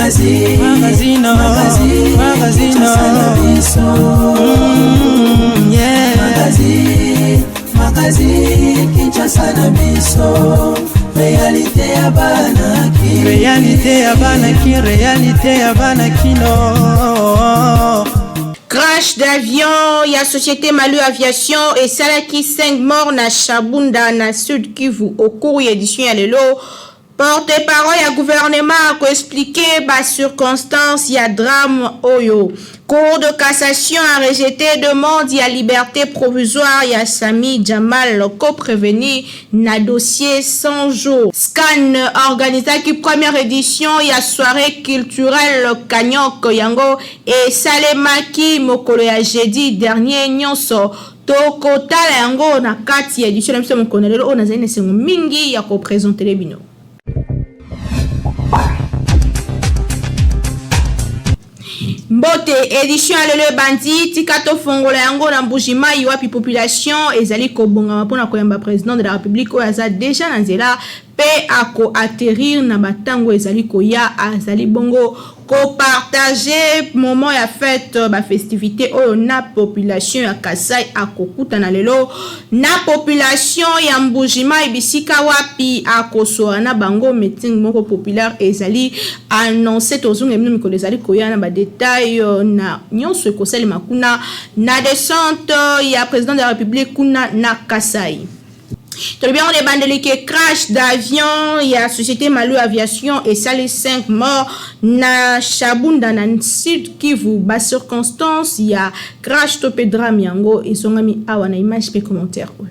Magazine, magazine, magazine, magazine, yeah. Magazine, magazine, Kinshasa na biso. Réalité ya bana ki. Réalité ya bana ki, réalité ya bana kino. Crash d'avion ya société Malu Aviation esalaki 5 morts na Shabunda na Sud Kivu au cours ya édition ya lelo. Porte-parole ya gouvernement ako expliquer ba circonstances ya drame oyo. Cour de cassation a rejeté demande ya liberté provisoire ya Sami Jamal co-prévenu na dossier 100 jours. Scan organisaki première édition ya soirée culturelle Kanyok yango esalemaki mokolo ya jeudi dernier nyonso tokotala yango na kati ya édition na biso mokolo na lelo oyo nazali na esengo mingi ya kopresentele bino. Mbote edition ya lelo ebandi, tika tofongola yango na Mbuji-Mayi wapi population ezali kobongama mpona koyamba president de la Republique oyo aza deja na nzela mpe ako atterrir na batango ezali koya. Azali bongo ko partager moment ya fete ba festivite oyo na population ya Kasai. Akokutana lelo na population ya Mbuji-Mayi bisika wapi akosola na bango. Meeting moko populaire ezali annoncé, tozonga bino mikolo ezali koya na ba detail na nyonso ekosalema kuna na descente ya président de la République kuna na Kasai. Tolobi yango na ebandeli ke crash d'avion ya société Malu Aviation esali 5 morts na Shabunda na Sud Kivu. Ba circonstances ya crash to pe drame yango ezongami awa na image pe commentaire oyo.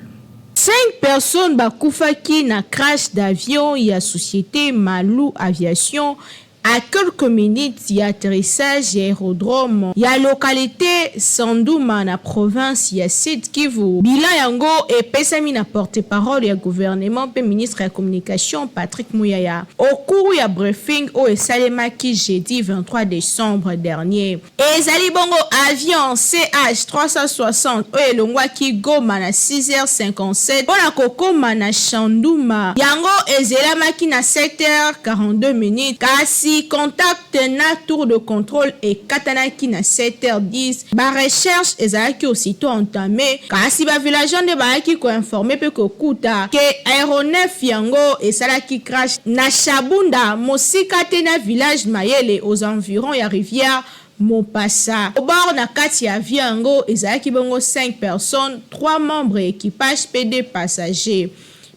5 personnes bakufaki na crash d'avion ya société Malu Aviation à quelques minutes ya atterrissage ya aérodrome ya localité Sanduma na province ya Sud Kivu. Bilan yango epesami na porte-parole ya gouvernement pe ministre ya communication Patrick Muyaya au cours ya briefing oyo esalemaki jeudi 23 décembre dernier. Ezali bongo avion CH 360 oyo elongwaki Goma na 6h57 mpo na kokoma na Shanduma. Yango ezelamaki na 7h42 minutes, kasi contact na tour de controle ekatanaki na 7h10. Ba recherches ezalaki aussitot entamees, kasi ba villageois nde bayaki ko informer mpe kokuta que aeronef yango esalaki crash na Shabunda, mosika te na village Mayele aux environs ya rivière Mopasa. Au bord na kati ya avion yango ezalaki bongo 5 personnes, 3 membres ya equipage mpe 2 passagers.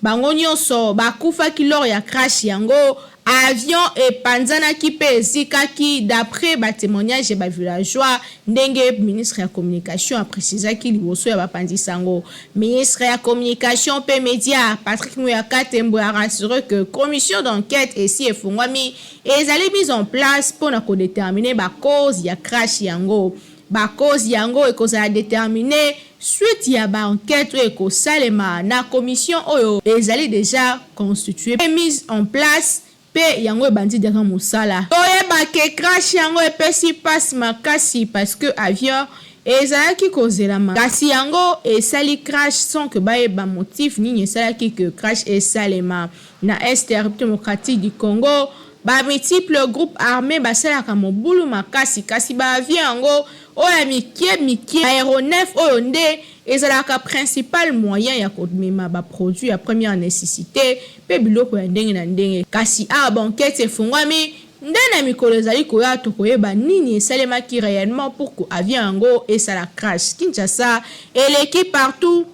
Bango nionso bakufaki lors ya crash yango. Avion epanzanaki mpe ezikaki d'après ba temoignages ya ba villageois, ndenge ministre ya Communication a precisaki liboso ya bapanzi sango. Ministre ya Communication mpe Media, Patrick Muyaya Katembwe a rassurer que commission d'enquete esi efungwami, ezali mise en place mpo na ko determiner ba causes ya crash yango. Ba causes yango ekozala determiner suite ya ba enquetes oyo ekosalema na commission oyo ezali dejà constituee mpe mise en place mpe yango ebandi dejà mosala. Toyeba que crash yango epesi pasi makasi parce que avion ezalaki kozelama kasi yango esali crash sans que bayeba motif nini esalaki que crash esalema. Na Est ya Republique democratique du Congo, ba multiples groupes armes basalaka mobulu makasi kasi ba avions yango oyo ya mikie mikie, aeronefs oyo nde ezalaka principal moyen ya komema ba produits ya première necessite mpe biloko ya ndenge na ndenge. Kasi awa ba enquetes efungwami nde na mikolo ezali koya tokoyeba nini esalemaki reellement pour que avion yango esala crash. Kinshasa eleki partout.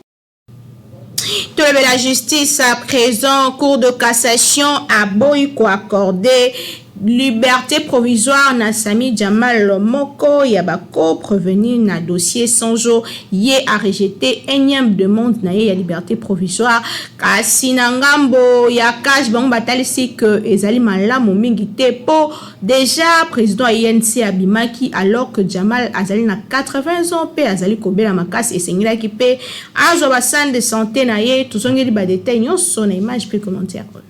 Tolobela justice à présent. Cour de cassation aboyi ko accorder liberté provisoire na Sami Jamal moko ya ba co-prévenu na dossier 100 jours. Ye a rejeté énième demande na ye ya liberté provisoire. Kasi na ngambo ya CACH bango batalisi que ezali malamu mingi te po Dejà president ya UNC abimaki alors que Jamal azali na 80 ans pe azali kobela makasi, esengelaki pe azwa ba soins de sante na ye. Tozongeli ba details nionso na image pe commentaire oyo.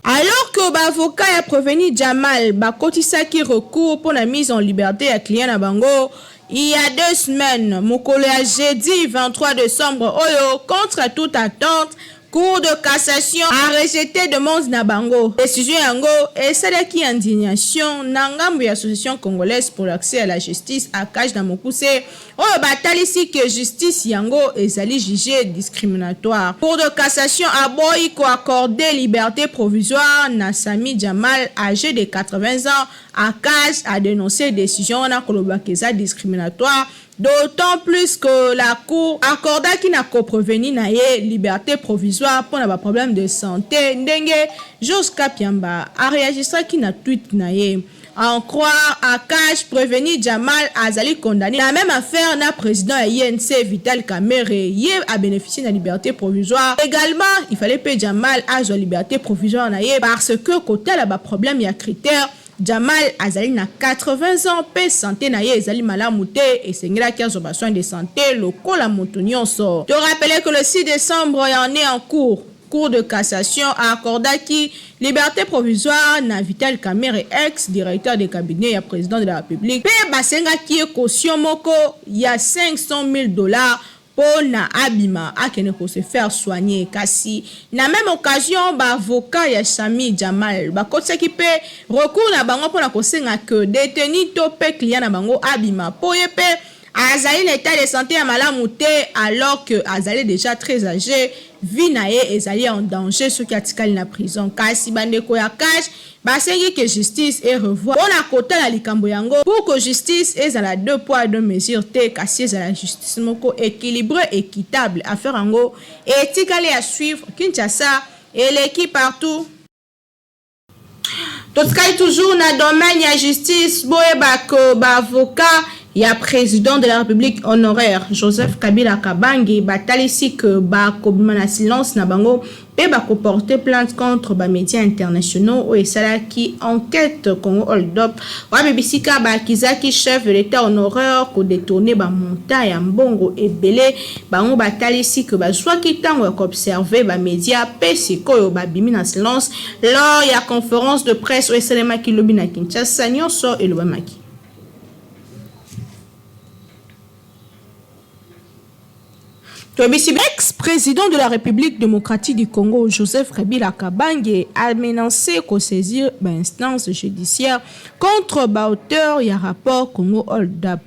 Alors que ba avocats ya prevenu Jamal bakotisaki recours pona mise en liberte ya client na bango il ya deux semaines, mokolo ya jeudi 23 decembre oyo, contre toute attente, Cour de cassation a rejeté demande na bango. Decision yango esalaki indignation na ngambo ya Association congolaise pour l'accès à la justice, ACAJ na mokuse, oyo batalisi que justice yango ezali jugée discriminatoire. Cour de cassation aboyi ko accorder liberté provisoire na Samy Djamal age de 80 ans. ACAJ a denoncer decision wana koloba que eza discriminatoire, d'autant plus que la cour accordaki na coprevenu na ye liberté provisoire mpona ba problème de santé, ndenge Jules Kapiamba areagistraki na tweet na ye. En croire ACAJ, prévenu Jamal azali condamné na même affaire na président ya UNC Vital Kamerhe. Ye a bénéficié na liberté provisoire également. Il fallait pe Jamal azwa liberté provisoire na ye parce que kotala ba problème ya critère, Jamal azali na 80 ans mpe santé na ye ezali malamu te, esengelaki azwa ba soins de santé lokola moto nyonso. To rappeler que le 6 décembre ya année en cours, Cour de cassation accordaki liberté provisoire na Vital Kamerhe, ex directeur de cabinet ya président de la République, mpe basengaki ye caution moko ya 500 000 $ mpo na abima akende kose faire soigner. Kasi na même occasion, baavocat ya Samy Djamal bakotisaki mpe recours na bango mpona kosenga ke détenu to mpe client na bango abima, mpo ye mpe azali na état de santé ya malamu te, alors que azali déjà très âgé, vie na ye ezali en danger soki atikali na prison. Kasi bandeko ya ACAJ basengi ke justice erevoir mpona kotala likambo yango pour que justice ezala deux poids deux mesures te, kasi ezala justice moko équilibré, équitable. Affaire yango etikali ya suivre. Kinshasa eleki partout. Totikali toujours na domaine ya justice. Boyebaka, baavocat ya président de la République honoraire Joseph Kabila Kabange batalisi ke bakobima na silence na bango mpe bakoporte plainte contre bamédias internationaux oyo esalaki enquête Congo Hold Up, wapi bisika baakizaki chef de l'État honoraire kodétourner bamontant ya mbongo ebele. Bango batalisi ke bazwaki ntango ya koobserver bamédia mpe sikoyo babimi na silence. Lors ya conférence de presse oyo esalemaki lobi na Kinshasa, nyonso elobamaki. Toyebisi, ex-président de la République démocratique du Congo Joseph Kabila Kabange a menacé kosaisir bainstance judiciaire contre baauteur ya rapport Congo Hold Up.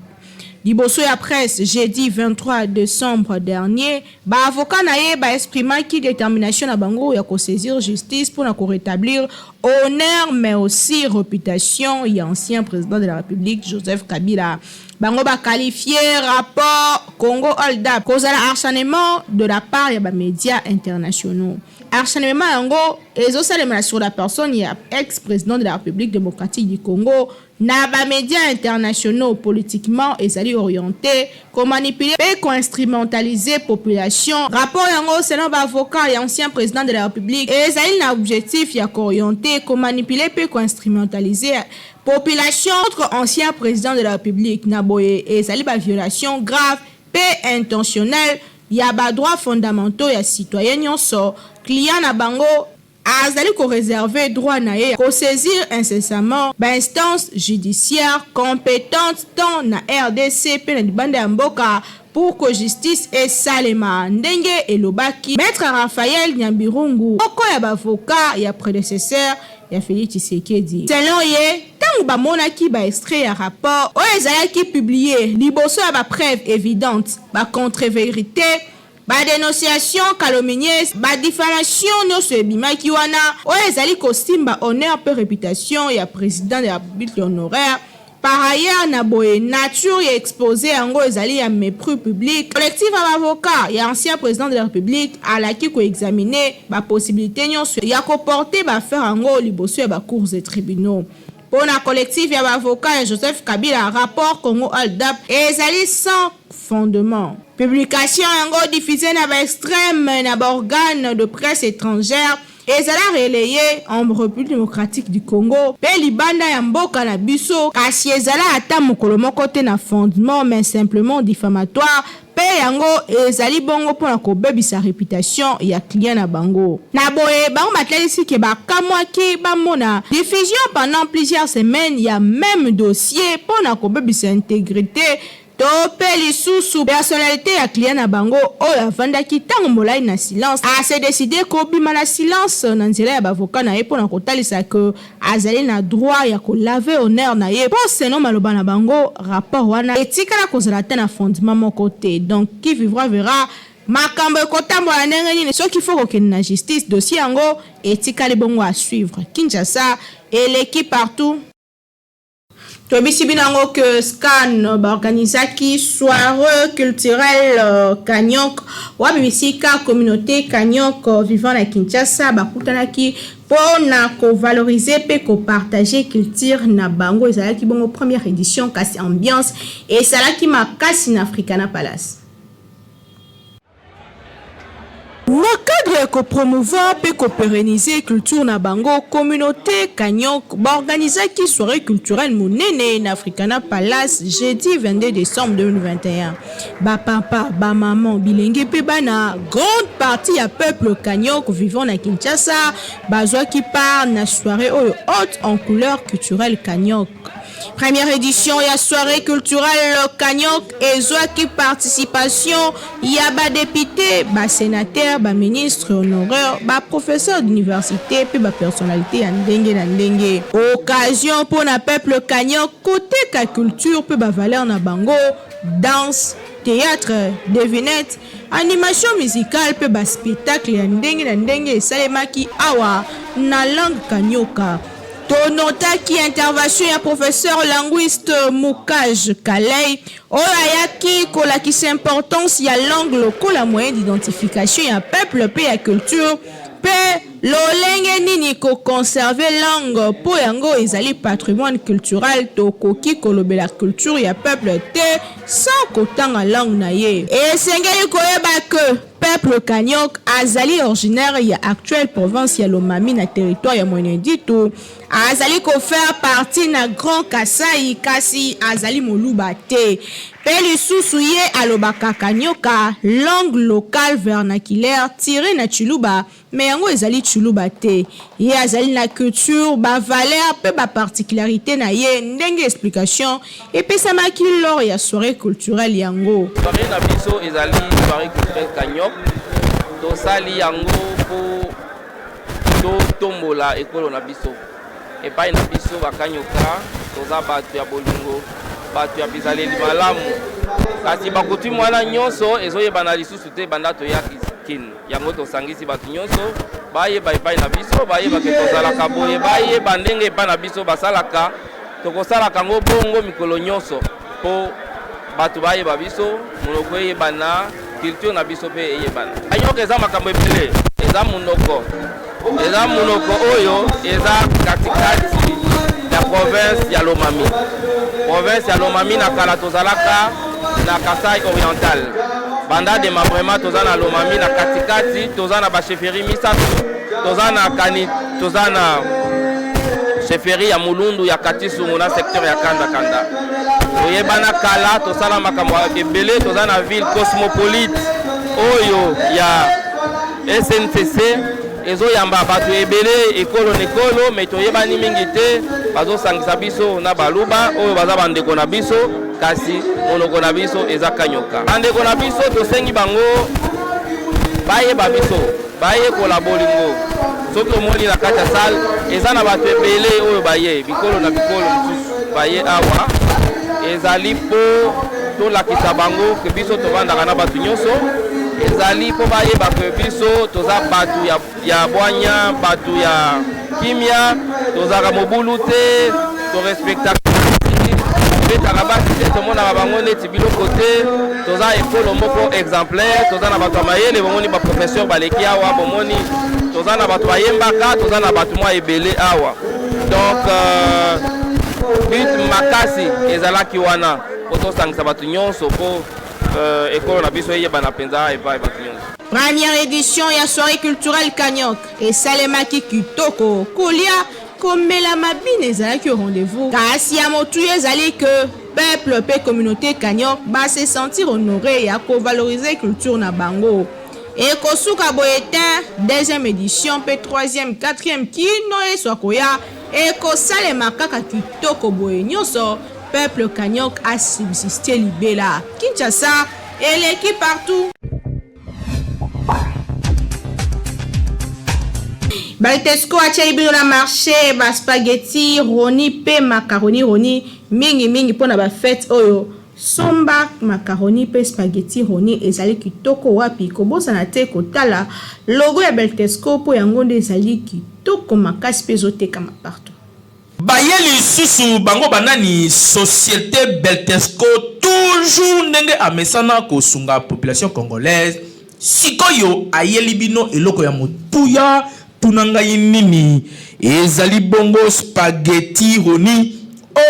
Liboso ya presse jeudi 23 décembre dernier, baavocat na ye baexprimaki détermination na bango ya kosaisir justice mpona korétablir honneur mais aussi réputation ya ancien président de la République Joseph Kabila. Bango baqualifié rapport Congo Hold Up kozala acharnement de la part ya bamédias internationaux. Acharnement yango ezosalemela sur la personne ya ex-président de la République démocratique du Congo na bamédias internationaux, politiquement ezali orienté komanipuler mpe koinstrumentaliser population. Rapport yango, selon baavocat ya ancien président de la République, ezali na objectif ya koorienter, komanipuler mpe koinstrumentaliser population contre ancien président de la République. Na boye ezali baviolation grave mpe intentionnelle ya badroits fondamentaux ya citoyen nyonso. Client na bango azali koréserver droit na ye kosaisir incessamment bainstance judiciaire compétente tant na RDC mpe na libanda ya mboka pour que justice esalema, ndenge elobaki maître Raphaël Nyambirungu, moko ya baavocat ya prédécesseur ya Félix Tshisekedi. Selon ye, ntango bamonaki baextrait ya rapport oyo ezalaki publié liboso ya bapreuve évidente, bacontrevérité, badénonciation calomnieuse, badifamation nyonso ebimaki wana oyo ezali kosimba honneur mpe réputation ya président de la République honoraire. Par ailleurs, na boye nature ya exposé yango ezali ya mépris public, collectif ya baavocat ya ancien président de la République alaki koexaminer bapossibilité nyonso ya koporter baaffaire yango liboso ya bacours et tribunaux. Mpo na collectif ya baavocat ya Joseph Kabila, rapport Congo Hold Up ezali sans fondement. Publication yango diffusé na baextrême na baorgane de presse étrangère ezala relayé en République démocratique du Congo mpe libanda ya mboka na biso, kasi ezala ata mokolo moko te na fondement, mais simplement diffamatoire, mpe yango ezali bongo mpona kobebisa réputation ya client na bango. Na boye bango batalisi ke bakamwaki bamona diffusion pendant plusieurs semaines ya même dossier mpona kobebisa intégrité To mpe lisusu personnalite ya client na bango oyo avandaki ntango molai na silence a se decider kobima na silence na nzela ya ba avocats na ye mpo na kotalisa que azali na droit ya ko laver honneur na ye mpo selon maloba na bango rapport wana etikala kozala ata na fondement moko te. Donc qui vivra verra makambo ekotambola ndenge nini soki faut kokende na justice dossier yango etikali bongo à suivre. Kinshasa eleki partout. Toyebisi bino yango que Scan ba organisaki soiree culturelle Kanyok wapi bisika communaute Kanyok vivant na Kinshasa bakutanaki mpo na ko valoriser mpe ko partager culture na bango. Ezalaki bongo première edition kasi ambiance esalaki makasi na Africana Palace. Na cadre ya ko promouvoir pe ko perenniser culture na bango, communaute Kanyok ba organisaki soiree culturelle monene na Africana Palace jeudi 22 decembre 2021. Ba papa, ba maman, bilenge pe bana, grande partie ya peuple Kanyok vivant na Kinshasa bazwaki part na soiree oyo haute en couleur culturelle Kanyok. Première edition ya soiree culturelle Kanyok ezwaki participation ya ba deputes, ba senateurs, ba ministres honoraires, ba professeurs d'universite mpe ba personnalites ya ndenge na ndenge. Occasion mpo na peuple Kanyok koteka culture mpe ba valeurs na bango, danse, theatre, devinette, animation musicale mpe ba spectacles ya ndenge na ndenge esalemaki awa na langue Kanyoka. To notaki intervention ya professeur linguiste Mukaj Kaley oyo ayaki kolakisa importance ya langue lokola moyen d'identification ya peuple mpe ya culture mpe lolenge nini ko conserver langue mpo yango ezali patrimoine culturel, tokoki kolobela culture ya peuple te sans kotanga langue na ye. Esengeli koyeba que Peuple Kanyok azali originaire ya actuelle province ya Lomami na territoire ya Mweneditu. Azali ko faire partie na Grand Kasaï kasi azali Moluba te. Pe lisusu ye alobaka Kanyoka, langue locale vernaculaire tiree na Tshiluba, mais yango ezali Tshiluba te. Ye azali na culture, ba valeurs pe ba particularites na ye ndenge explication epesamaki lors ya soiree culturelle yango. Soiree na biso ezali soiree culturelle Kanyok, tosali yango po totombola ekolo na biso. Epai na biso ba Kanyoka toza bato ya bolingo, bato ya bizaleli malamu, kasi ba coutume wana nyonso ezoyebana lisusu te banda toya Kin. Yango tosangisi bato nyonso bayeba epai na biso, bayeba ke tozalaka boye, bayeba ndenge epai na biso basalaka. Tokosalaka yango bongo mikolo nyonso mpo bato bayeba biso, monoko eyebana, culture na biso mpe eyebana. Ayoka eza makambo ebele, eza monoko, eza monoko oyo eza katikati ya province ya Lomami. Province ya Lomami na kala tozalaka na Kasai Oriental. Banda démembrement toza na Lomami na katikati, toza na ba chefferie misato, toza na kani, toza na chefferie ya Mulundu ya Katisungu na secteur ya Kanda Kanda. Toyebana kala, tosala makambo ebele, toza na ville cosmopolite oyo ya SNCC ezoyamba bato ebele ekolo na ekolo, me toyebani mingi te. Bazosangisa biso na baluba oyo baza bandeko na biso, kasi monoko na biso eza Kanyoka. Bandeko na biso tosengi bango bayeba biso, bayekola bolingo. Soki omoni na kati ya salle eza na bato ebele oyo baye bikolo na bikolo mosusu baye awa, ezali mpo tolakisa bango ke biso tovandaka na bato nyonso, ezali mpo bayeba ke biso toza bato ya bwanya, bato ya kimia, tozalaka mobulu te, torespektaka, tobetaka basi te, tomonaka bango neti biloko te. Toza ekolo moko exemplaire, toza na bato ya mayele, bomoni ba professeur baleki awa, bomoni toza na bato bayembaka, toza na bato mwa ebele awa. Donc but makasi ezalaki wana mpo tosangisa bato nyonso mpo ekolo na biso eyebana mpenza epai bato nyonso. Première edition ya soiree culturelle Kanyok esalemaki kitoko, kolia, komela, mabina ezalaki au rendez-vous. Kasi ya motuya ezali que peuple pe communauté Kanyok ba se sentir honoré ya ko valoriser culture na bango. Ekosuka boye te, deuxième edition pe troisième, quatrième kino Yesu akoya ekosalema kaka kitoko boye nyonso. Peuple Kanyok a subsiste libela. Kinshasa eleki partout. Baltesco atieli bino na marché ba spaghetti roni pe macaroni roni mingi mingi pona ba fete oyo somba macaroni pe spaghetti roni ezali kitoko wapi kobosana te kotala logo ya Beltesco po yango nde ezali kitoko makasi pe ezotekama partout. Baye lisusu bango ba nani societe beltesco toujours ndenge amesana kosunga population congolaise sikoyo ayeli bino eloko ya motuya tuna ngai nini ezali bongo spaghetti roni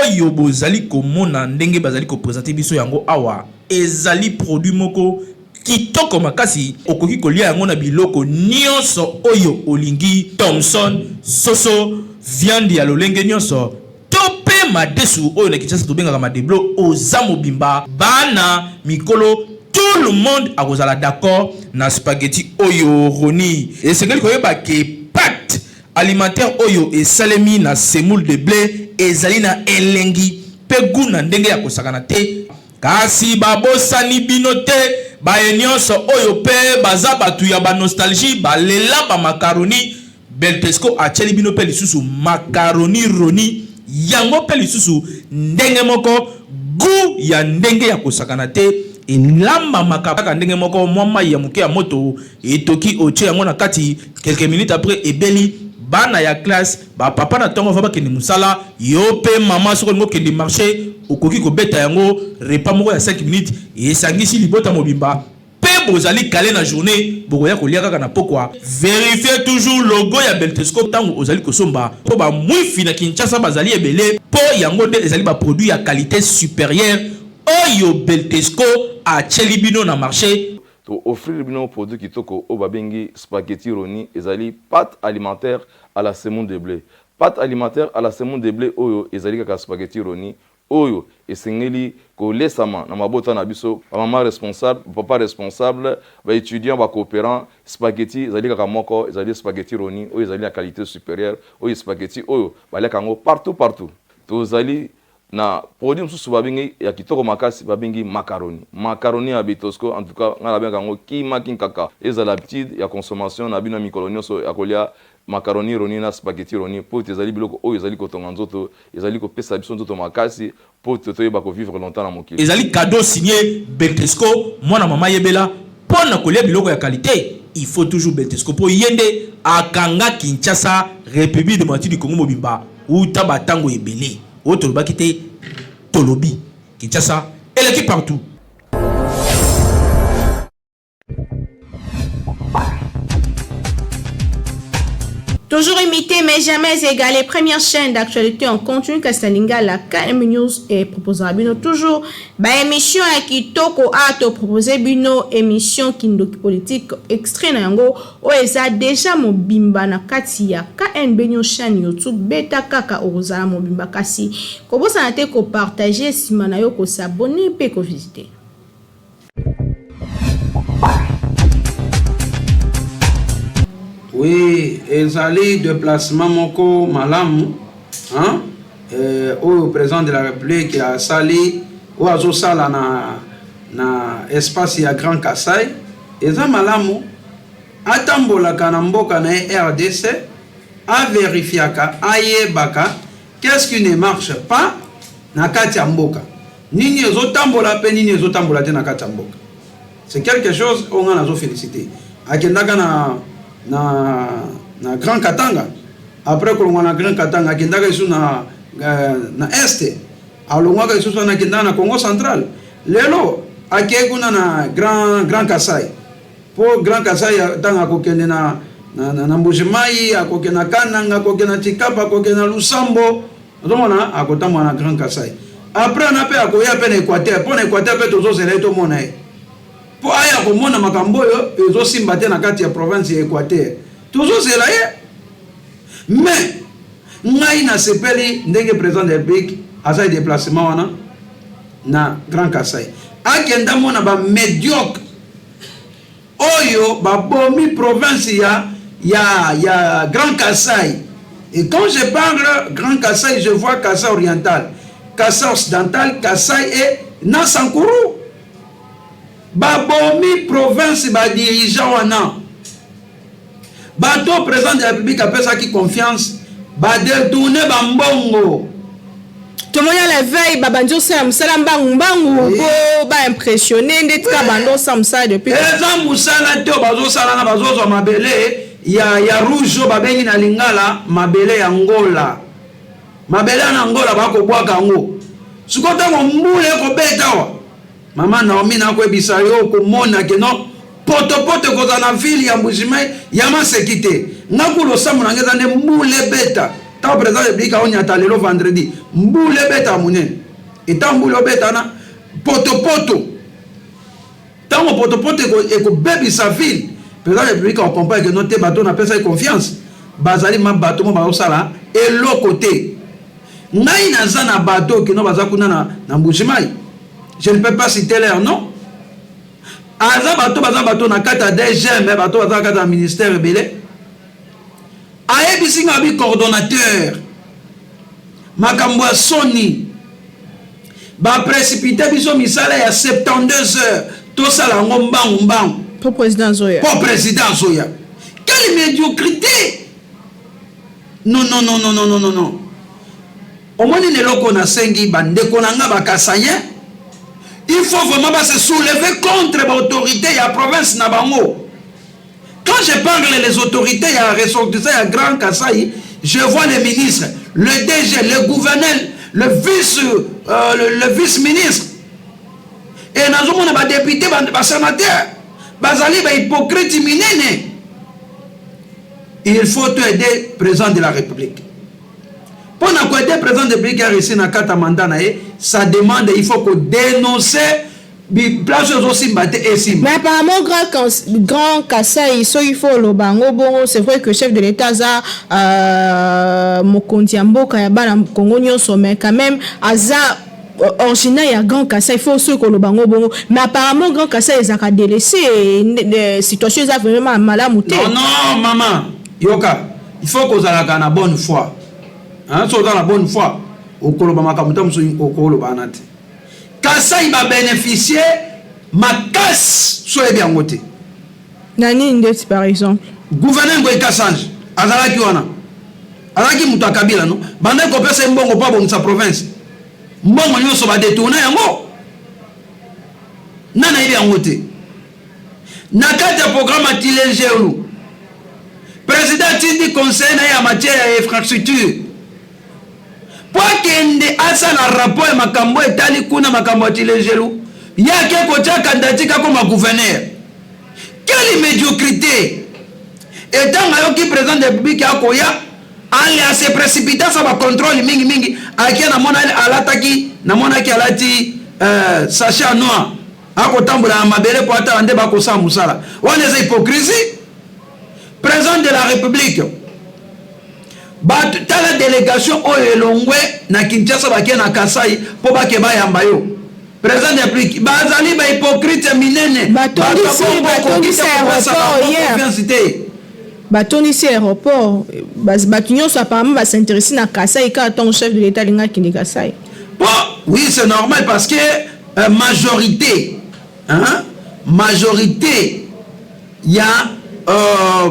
oyo bozali komona ndenge bazali ko presenter biso yango awa ezali produit moko Kitoko makasi okoki kolia yango na biloko nionso oyo olingi thomson, soso, viande ya lolenge nionso to pe madesu oyo na Kinshasa tobengaka madeblo oza mobimba bana, mikolo tout le monde akozala d'accord na spaghetti oyo Rony esengeli koyeba ke pate alimentaire oyo esalemi na semoule de ble ezali na elengi pe gout na ndenge ya kosakana te. Kasi babosani bino te baye nionso oyo pe baza batu ya ba nostalgie balela ba macaroni Beltesco atieli bino pe lisusu macaroni roni yango pe lisusu ndenge moko gout ya ndenge ya kosakana te elambamaka kaka ndenge moko mwa mayi ya moke ya moto etoki otie yango na kati quelques minutes après ebeli bana ya classe Ba papa na tongo avant bakende musala, yo pe maman soki olingi okende marche okoki kobeta yango repas moko ya 5 minutes esangisi libota mobimba pe bozali cale na journee bokoya kolia kaka na pokwa. Verifier toujours logo ya Beltesco tango ozali kosomba po ba mwifi na Kinshasa bazali ebele po yango nde ezali ba produits ya qualite superieure oyo Beltesco atieli bino na marche. To offrir bino produit kitoko oyo ba bengi spaghetti roni ezali pate alimentaire à la semoule de ble. Pate alimentaire à la semoule de ble oyo ezali kaka spaghetti roni oyo esengeli kolesama na mabota na biso, ba mama responsable, ba papa responsable, ba etudiants, ba cooperants. Spaghetti ezali kaka moko, ezali spaghetti roni oyo ezali na qualite superieure, oyo spaghetti oyo baliaka yango partout partout. Tozali Na produit mosusu babengi ya kitoko makasi babengi macaroni. Macaroni ya Betosco en tout cas ngai nabengaka yango kima kinkaka. Ezala habitude ya consommation na bino ya mikolo nionso ya kolia macaroni roni na spaghetti roni mpo ete ezali biloko oyo ezali kotonga nzoto, ezali kopesa biso nzoto makasi mpo ete toyeba ko vivre longtemps na mokili. Ezali cadeau signe Beltesco mwana mama yebela pona kolia biloko ya qualite il faut toujours Beltesco po ye nde akanga Kinshasa Republique democratique du Congo mobimba wuta ba tango ebele oyo tolobaki te tolobi Kinshasa eleki partout. Toujours imité mais jamais égalé. Première chaîne d'actualité en continu Kasalinga, la KM News et proposera bino toujours ba émission ya kitoko a to proposer bino émission kindoki politique extrait na yango oyo eza dejà mobimba na kati ya KNB News chaîne YouTube beta kaka okozala mobimba kasi kobosana te ko partager sima na yo ko s'abonner pe ko visiter. Oui, ezali deplacement moko malamu hein? Eh, oyo president de la République asali oyo azosala na, na espace ya Grand Kasai eza malamu atambolaka na mboka na ye RDC averifiaka ayebaka qu'est-ce qui ne marche pas na kati ya mboka Nini ezo tambola pe nini ezo tambola te na kati ya mboka. C'est quelque chose oyo nga nazo feliciter. Akendaka na na na Grand Katanga. Après kolongwa na Grand Katanga akendaka lisusu na na Est. Alongwaka lisusu wana akendaka na Congo Central. Lelo akei kuna na Grand Grand Kasai. Po Grand Kasai tango akokende na na, na, na Mbuji-Mayi, akokende na Kananga, akokende na Tshikapa, akokende na Lusambo. Ozomona akotambola na Grand Kasai. Après wana pe akoya pe na Equateur. Po na Equateur pe tozozela ye tomona ye. Po aya komona makambo oyo ezosimba te na kati ya province ya Equateur. Tozozela ye. Mais ngai nasepeli ndenge president de la Republique asali deplacement wana na Grand Kasai. Akenda mona ba mediocre Oyo ba bomi province ya ya ya grand Kasai et quand je parle grand Kasai je vois Kasai oriental. Kasai Occidental, Kasai et na Sankuru. Babomi province ba dirigeants wana. Bato président de la République apesaki confiance, ba détourner ba mbongo. Tomoni à la veille babandi osala mosala mbangu mbangu po baimpressionne nde tika bando osala mosala depuis. Eza mosala te oyo bazosala na bazozwa mabele ya rouge oyo babengi na lingala mabele ya Ngola. Mabele ya na Ngola bakobwaka yango. Sikoyo ntango mbula ekobeta awa, mama Naomi, nakoyebisa yo, komona ke non, potopoto ekozala na ville ya Mbujimayi ya maseki te. Nga ku losambo na nga eza nde mbula ebeta. Ntango président de République aonyata lelo vendredi, mbula ebeta ya monene. Etango mbula obeta na potopoto, ntango potopoto ekobebisa ville, président de République akocomprendre ke non te, bato napesaki confiance bazali ma bato mo bazosala eloko te. Ngai naza na bato kino baza kuna na Mbujimayi, je ne peux pas citer leur nom. Aza bato, baza bato na kati ya DGM, bato baza na kati ya ministère ebele. Ayebisi nga bi coordonnateur, makambo ya soni, baprécipité biso misala ya 72 heures, tosala yango mbangu mbangu. Po président azoya. Po président azoya. Quelle médiocrité! Non, non, non, non, non, non, non, non. Omoni, leloko nasengi bandeko na nga bakasaïens, il faut vraiment base soulever contre baautorité ya province na bango. Quand je parle les autorités ya ressortissants ya Grand Kasaï, je vois les ministres, le DG, le gouverneur, le vice-ministre et nazomona badéputé, basénateur bazali bahypocrite minene. Il faut aider président de la République. Mpo na koaider président de la République ya réussir na kati ya mandat na ye, ça demande, il faut kodénoncer place oyo ezosimba te, esimba. Mais apparemment Grand Kasai, soki faut oloba yango bongo, c'est vrai que chef de l'État aza mokonzi ya mboka ya bana Congo nyonso, mais quand même aza originaire ya Grand Kasai. Il faut soki koloba yango bongo, mais apparemment Grand Kasai ezalaka délaissé, situation eza vraiment malamu te. Non, non, mama, yoka, il faut kozalaka na bonne foi, hein? So oza na bonne foi, okoloba makambo ta mosusu okoloba wana te. Kasai babénéficie makasi, so oyebi yango te. Na nini ndeti par exemple? Gouverneur Ngoyi Kasanji azalaki wana, azalaki moto ya Kabila, no bandaki kopesa ye mbongo mpo abongisa province. Mbongo nyonso badétourner yango. Nani ayebi yango te? Na kati ya programme ya Tshilejelu, président atindi conseiller na ye ya matière ya infrastructure mpo akende asala rapport ya makambo etali kuna, makambo ya Tshilejelu. Ye ake kotia candidature akoma gouverneur. Quelle médiocrité! Etango ayoki président de République akoya, ale ase précipité, asa bacontrôle mingimingi, akie. Namona alataki, namonaki alati sachet ya noir, akotambola na mabele po atala nde bakosala mosala wana. Eza hypocrisie. Président de la République, bato, tala délégation oyo elongwe na Kinshasa, bake na Kasai mpo bake bayamba yo, président de la République. Bazali bahypocrite minene. Batondisi aéroport hier. Confiance te. Batondisi aéroport, bato nyonso apparemment bas'intéresse na Kasai kaka ntongo chef de l'État alingi akende Kasai. Bon, oui, c'est normal parce que majorité, hein, majorité ya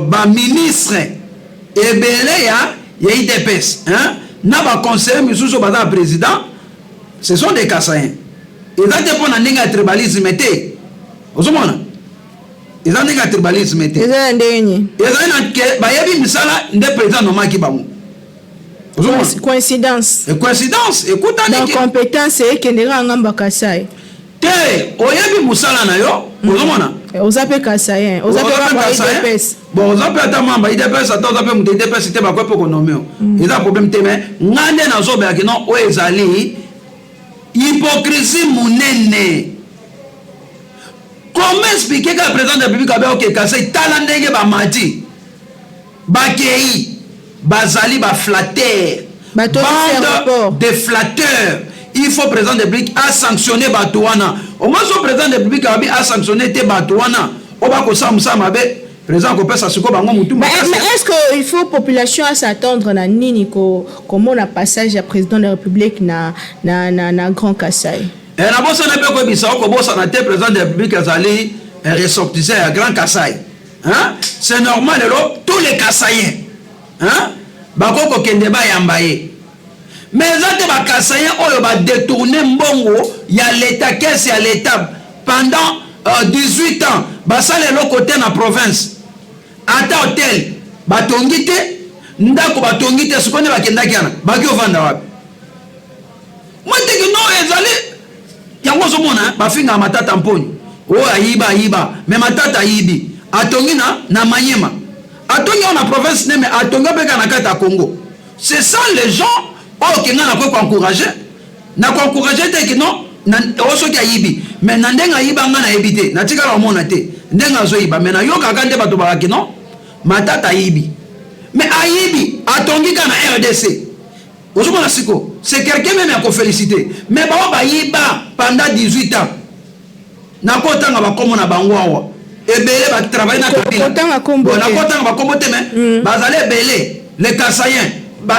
baministre ebele ya UDPS, hein, na baconseiller misusu oyo baza na président, ce sont des Kasaïens. Eza te mpo na ndenge ya tribalisme te. Ozomona, eza ndenge ya tribalisme te. Eza na ndenge nini? Ezali na ke bayebi misala nde président nomaki bango. Ozomona? Coïncidence. Coïncidence ekutani. Donc compétence ekende kaka ngambo ya Kasai. Te, oyebi mosala na yo, ozomona. Oza mpe Kasaïen, oza mpe membre ya UDPS. Bon, oza mpe ata membre UDPS, ata oza mpe moto UDPS te, bakoki mpe konommer yo, eza problème te. Mais nga nde nazobelaki non, oyo ezali hypocrisie monene. Comment expliquer kaka président de la République abe oke Kasai, tala ndenge bamati bakei, bazali baflatteur, bande de flatteurs. Il faut président de la République asanctionner bato wana. Au moins so président de la République abi asanctionner te bato wana oyo bakosala mosala mabe. Président akopesa sikoyo bango mutu Mais, mais est-ce que il faut population à s'attendre na nini ko komona passage ya président de la République na na na, na Grand Kasaï? Eh, nabosana mpe koyebisa yo, kobosana te, président de la République azali ressortissant ya Grand Kasaï, hein? C'est normal, lelo tous les Kasaïens, hein? Bakoki kokende bayamba ye. Mais eza te bakasaïens oyo badétourner mbongo ya leta, caisse ya leta pendant 18 ans, basala eloko te na province, ata hotel batongi te, ndako batongi te. Sikoyo nde bakendaki wana, baki ovanda wapi? Mwa teke no ezali yango. Ozomona bafingaka Matata Mponi oyo ayiba, ayiba, mais Matata ayibi, atongi na Manyema, atongi awa na province ne, mais atongi mpe kaka na kati ya Congo. C'est ça les gens oyo kenga nakoki koencourager. Na koencourager te ke non, oyo soki ayibi, mais na ndenge ayiba, nga nayebi te, natikala komona te ndenge azoyiba, mais nayokaka nde bato bakaki non, Matata ayibi, mais ayibi, atongi kaka na RDC. Ozomona siko, c'est quelqu'un même ya koféliciter. Mais bao bayiba pendant 18 ans, nakotanga bakombo na bango awa ebele, batravaille na Kabila. Kotanga kombo te. Nakotanga bakombo te, mais bazali ebele. Les Kasaïens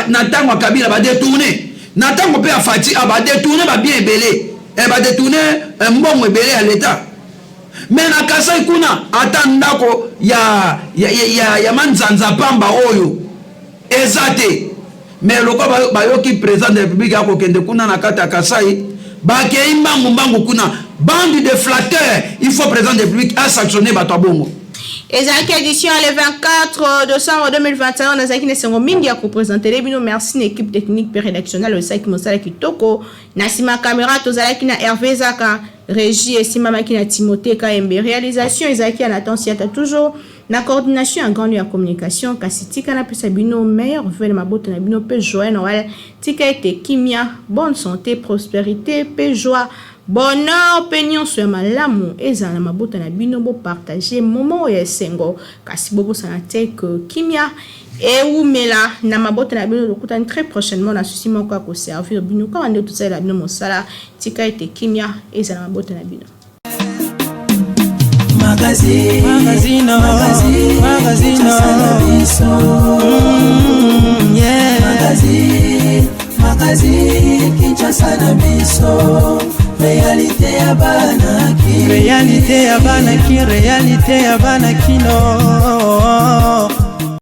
na ntango ya Kabila badétourner, na ntango mpe ya Fatshi a badétourner babiens ebele, badétourner mbongo ebele ya leta. Mais na Kasai kuna, ata ndako ya manzanza pamba oyo eza te. Mais lokola bayoki président de la République akokende kuna na kati ya Kasai, bakei mbangu mbangu kuna, bande de flatteurs. Il faut président de la République asanctionner bato ya bongo. Ezalaki édition le 24 décembre 2021. Nazalaki na esengo mingi ya koprésenter bino. Merci na équipe technique mpe rédactionnelle oyo esalaki mosala kitoko. Na nsima caméra tozalaki na Hervé Zaka, régie esimbamaki na Timothée Kayembe, réalisation ezalaki ya Nathan Siata, toujours na coordination ya grande ya communication. Kasi tika napesa bino meilleurs vœux na mabota na bino mpe joyeux Noël. Tika ete kimia, bonne santé, prospérité mpe joie, bonheur mpe nyonso ya malamu ezala na mabota na bino. Bopartager moment oyo ya esengo, kasi bobosana te ke kimia ewumela na mabota na bino. Tokutani très prochainement na susi moko ya koservir bino kaka nde tosalela bino mosala. Tika ete kimia ezala na mabota na bino. Magazine, magazine, magazine, magazine, yeah. Magazine, magazine, Kinshasa na biso, réalité ya bana ki Réalité ya bana ki, réalité ya bana kino.